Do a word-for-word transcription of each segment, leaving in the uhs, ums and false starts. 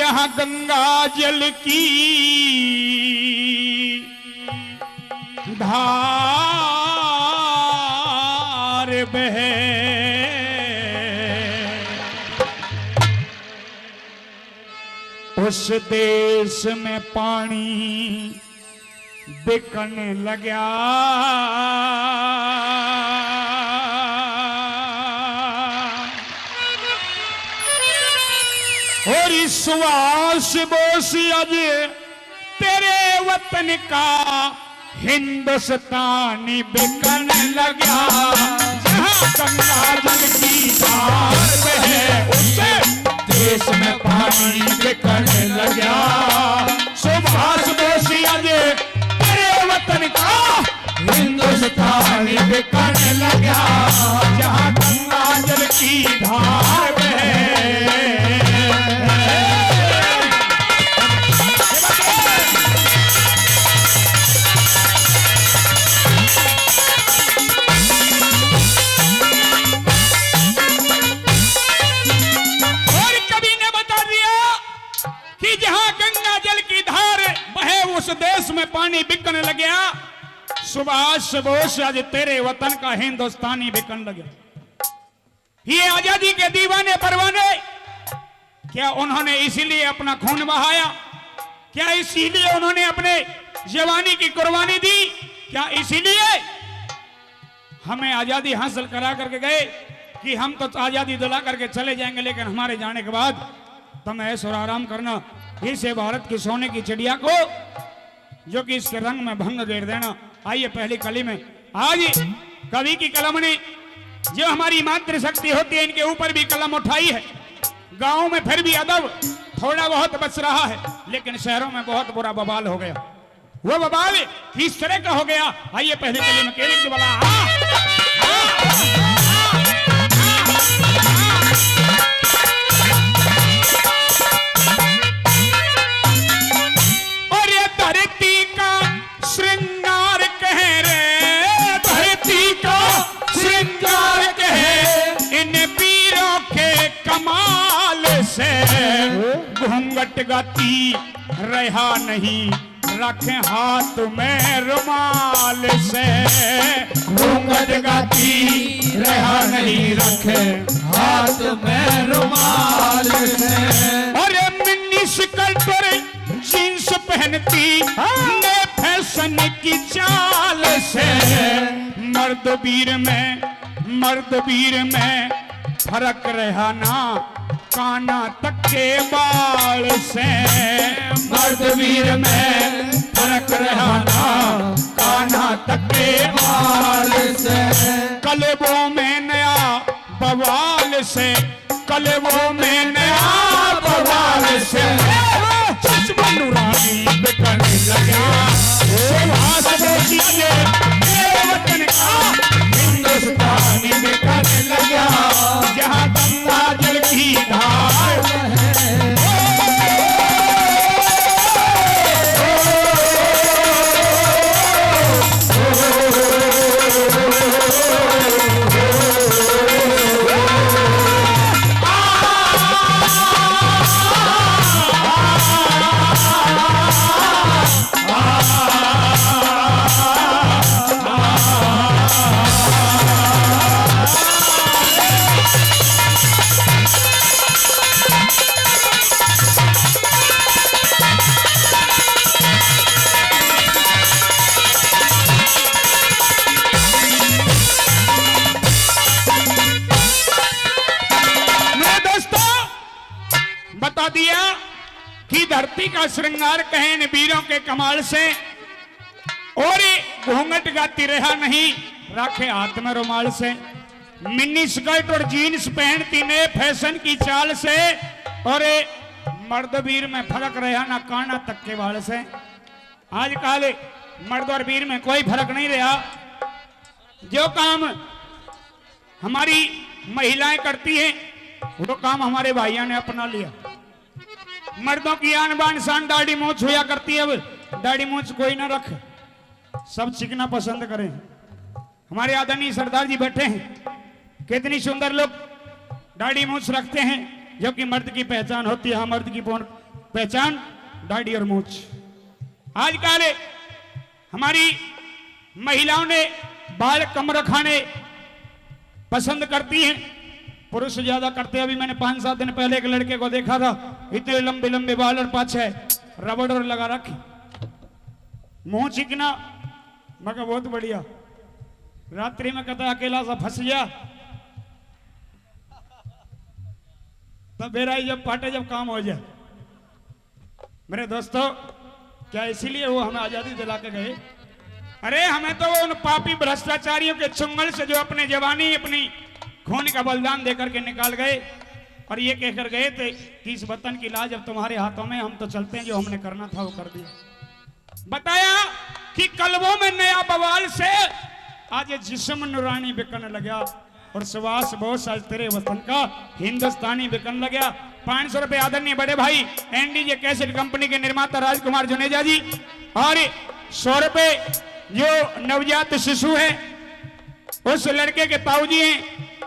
जहाँ गंगा जल की धार बहे, उस देश में पानी बिकन लग्या। और सुभाष बोस आज तेरे वतन का हिंदुस्तानी बिकन लग्या। जहाँ गंगा जल की धार बहे, उस देश में पानी बिकन लग्या। सुभाष बोस आज तेरे वतन का हिंदुस्तानी बिकन लग्या, जहाँ गंगा जल की धार बहे। और कवि ने बता दिया कि जहाँ गंगा जल की धार बहे, उस देश में पानी बिकने लग्या। सुभाष बोस आज तेरे वतन का हिंदुस्तानी बिकन लग्या। ये आजादी के दीवाने परवाने, क्या उन्होंने इसीलिए अपना खून बहाया? क्या इसीलिए उन्होंने अपने जवानी की कुर्बानी दी? क्या इसीलिए हमें आजादी हासिल करा करके गए कि हम तो आजादी दिला करके चले जाएंगे, लेकिन हमारे जाने के बाद तुम ऐश और आराम करना? इसे भारत की सोने की चिड़िया को, जो कि इसके रंग में भंग गेर देना। आइए पहली कली में, आज कवि की कलम ने जो हमारी मातृशक्ति होती है, इनके ऊपर भी कलम उठाई है। गाँव में फिर भी अदब थोड़ा बहुत बच रहा है, लेकिन शहरों में बहुत बुरा बवाल हो गया। वो बवाल किस तरह का हो गया? आइए पहले कली में केले की वाला। और ये धरती का श्रृंगार कहे रे, धरती का श्रृंगार कहे, इन पीरों के कमाल से घूंघट गाती रहा नहीं, रखें हाथ में रुमाल से। घूंघट गाती रहा नहीं, रखें हाथ में रुमाल से। अरे मिनी स्कर्ट और जींस पहनती, हाँ। नए फैशन की चाल से। मर्द वीर में, मर्द वीर में फर्क रहा ना काना तक के बाल से। मर्द वीर में फर्क रहा ना काना तक के बाल से। कलेबों में नया बवाल से, कलेबों में नया बवाल से। चश्मा नूरानी बिकने लग्या। ओ भाष बोलिए, मेरे वतन का हिंदुस्तानी बिकने लग्या। जहाँ गंगा जल की धार बहे। मेरे दोस्तों, बता दिया कि धरती का श्रृंगार कहे इन वीरों के कमाल से, और घूंघट गाती रहा नहीं, राखे हाथ में रुमाल से। मिनी स्कर्ट और जींस पहनती नए फैशन की चाल से, और मर्द वीर में फर्क रहा ना काना तक के बाल से। आजकल मर्द और वीर में कोई फर्क नहीं रहा। जो काम हमारी महिलाएं करती हैं, वो काम हमारे भाइयों ने अपना लिया। मर्दों की आन बान शान दाढ़ी मूछ हुआ करती है, अब दाढ़ी मूछ कोई ना रखे, सब चिकना पसंद करें। हमारे आदरणीय सरदार जी बैठे हैं, कितनी सुंदर लोग दाढ़ी मूछ रखते हैं, जो कि मर्द की पहचान होती है। हाँ, मर्द की पौन-, पहचान दाढ़ी और मूछ। आजकल हमारी महिलाओं ने बाल कम रखाने पसंद करती हैं, पुरुष ज्यादा करते हैं। अभी मैंने पांच सात दिन पहले एक लड़के को देखा था, इतने लंबे लंबे बाल और पाछे रबड़ और लगा रखी, मुंह चिकना। मैं कहा, "बहुत बढ़िया।" रात्रि में कहता, "अकेला सा फंस गया।" तब बेरा ही जब पाटे, जब काम हो जाए। मेरे दोस्तों, क्या इसीलिए वो हमें आजादी दिला के गए? अरे, हमें तो वो उन पापी भ्रष्टाचारियों के चुंगल से, जो अपने जवानी, अपनी खून का बलिदान देकर के निकाल गए और ये कहकर गए थे कि इस वतन की लाज अब तुम्हारे हाथों में, हम तो चलते हैं, जो हमने करना था वो कर दिया। बताया कि कलबों में नया बवाल से आज ये जिस्म नूरानी बिकन लग्या। और सुभाष बोस, आज तेरे वतन का हिंदुस्तानी बिकन लग्या। पाँच सौ रुपए आदरणीय बड़े भाई एनडीजे कैसेट कंपनी के निर्माता राजकुमार जुनेजा जी, और सौ रुपए जो नवजात शिशु है, उस लड़के के ताऊ जी हैं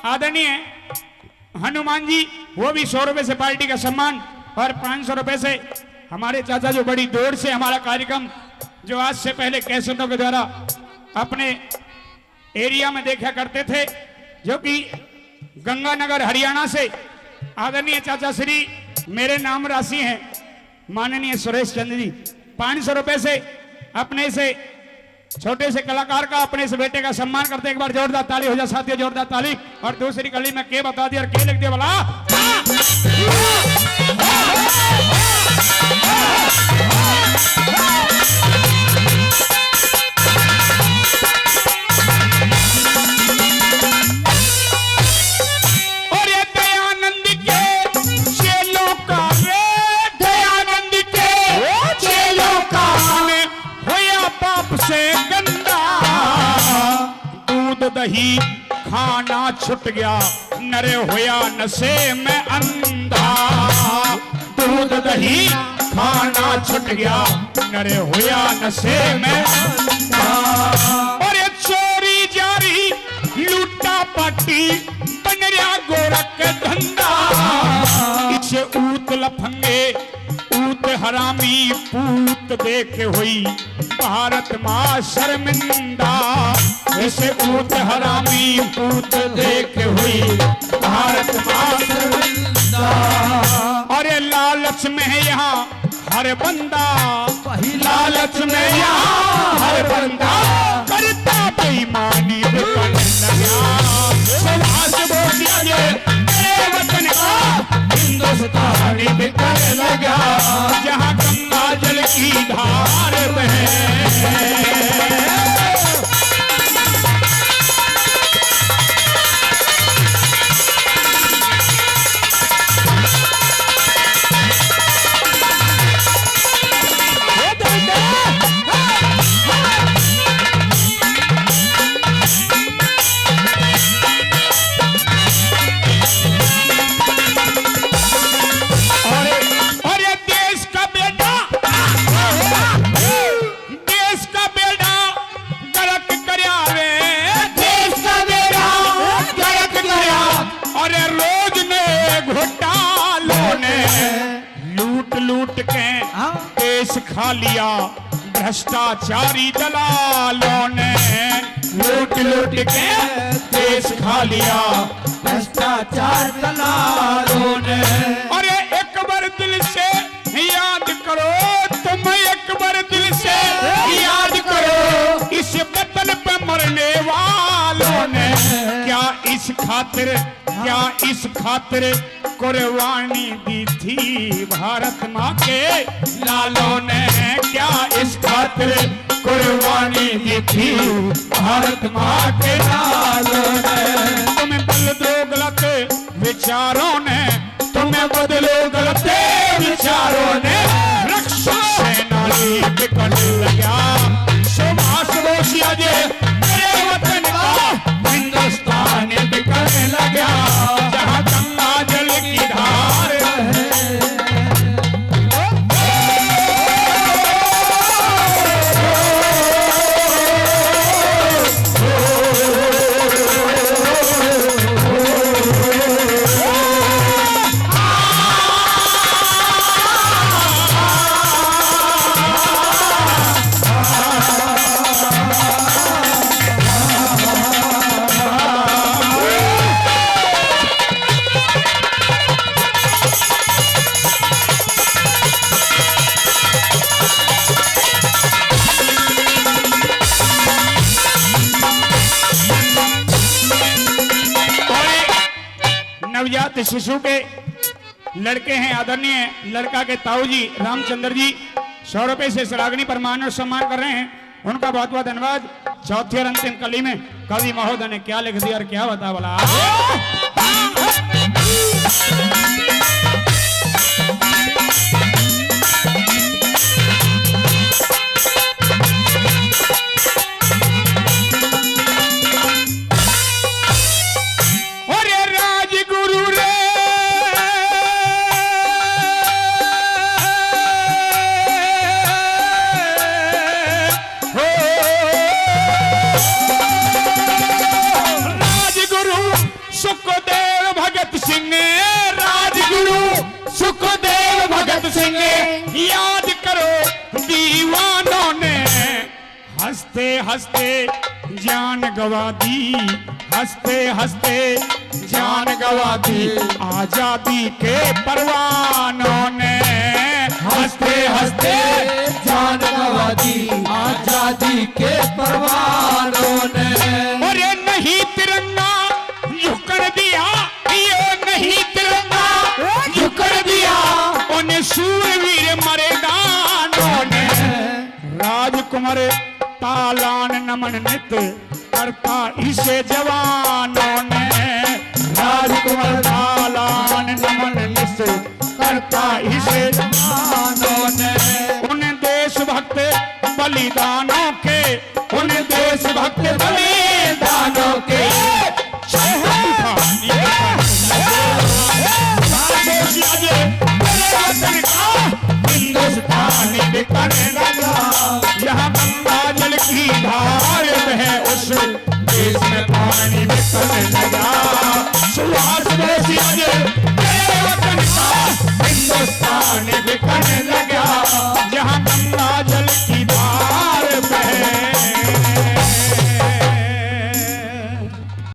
आदरणीय हनुमान जी, वो भी सौ रुपए से पार्टी का सम्मान, और पाँच सौ रुपए से हमारे चाचा जो बड़ी दूर से हमारा कार्यक्रम, जो आज से पहले कैसेटों के द्वारा अपने एरिया में देखा करते थे, जो कि गंगानगर हरियाणा से आदरणीय चाचा श्री मेरे नाम राशि हैं माननीय सुरेश चंद जी, पाँच सौ रुपए से अपने से छोटे से कलाकार का, अपने से बेटे का सम्मान करते। एक बार जोरदार ताली हो जाए साथियों, जोरदार ताली। और दूसरी कली में के बता दिया और के लिख दिया भला। और ये दयानंद के चेलों का रे, दयानंद के चेलों का होया पाप से गंदा। दूध दही खाना छुट गया, नरे होया नशे में अंधा। दूध दही खाना छुट गया, नरे होया नशे में अंधा। और ये चोरी जारी लूटा पाटी बन रहा गोरख धंधा। इसे ऊत लफंगे ऊत हरामी पूत देख हुई भारत माँ शर्मिंदा। इसे ऊत हरामी पूत देख हुई भारत माँ शर्मिंदा। अरे लालच में है यहाँ हर बंदा, लालच में यहाँ हर बंदा करता बेईमानी बिकन लगा। सुभाष बोसिया जे तेरे वतन का हिंदुस्तानी बिकन लगा, जहाँ गंगा जल की धार बहे। अरे, अरे देश का बेड़ा, देश का बेड़ा गर्क करया रे, देश का बेड़ा गर्क करया। अरे रोज ने घोटालों ने लूट लूट के हाँ। देश खा लिया भ्रष्टाचारी दलालों ने, लूट लूट के देश खा लिया भ्रष्टाचार दलालों ने। अरे एक बार दिल से याद करो, तुम एक बार दिल से याद करो, इस वतन पे मरने वालों ने क्या इस खातिर, क्या इस खातिर कुर्बानी दी थी भारत माँ के लालों ने? क्या इस खातिर कुर्बानी दी थी भारत माँ के लालों ने? तुम्हें बल दो गलत विचारों ने, तुम्हें बदलो गलत विचारों ने। रक्षा सेनानी बिकने लगा, सुभाष बोसिया जे तेरे वतन का हिंदुस्तान बिकने लगा, जहाँ गंगा जल की धार बहे। शिशु के लड़के हैं, आदरणीय लड़का के ताऊ जी रामचंद्र जी सौ रुपए से सरागनी पर मान और सम्मान कर रहे हैं। उनका बहुत बहुत धन्यवाद। चौथी और अंतिम कली में कवि महोदय ने क्या लिख दिया और क्या बता बोला। अरे राजगुरु रे, हो, राजगुरु सुखदेव भगत सिंह, राजगुरु सुखदेव भगत सिंह, याद करो दीवानों ने। हंसते हंसते जान गवा दी, हंसते हंसते जान गवा दी आजादी के परवानों ने। हंसते हंसते जान गवा दी आजादी के परवानों ने। अरे नहीं तिरंगा झुकण दिया, ये नहीं तिरंगा झुकण दिया उन सूरवीर मर्दानों ने। राजकुमार तालान नमन नित करता इसे जवानों ने। राजकुमार तालान नमन नित करता इसे जवानों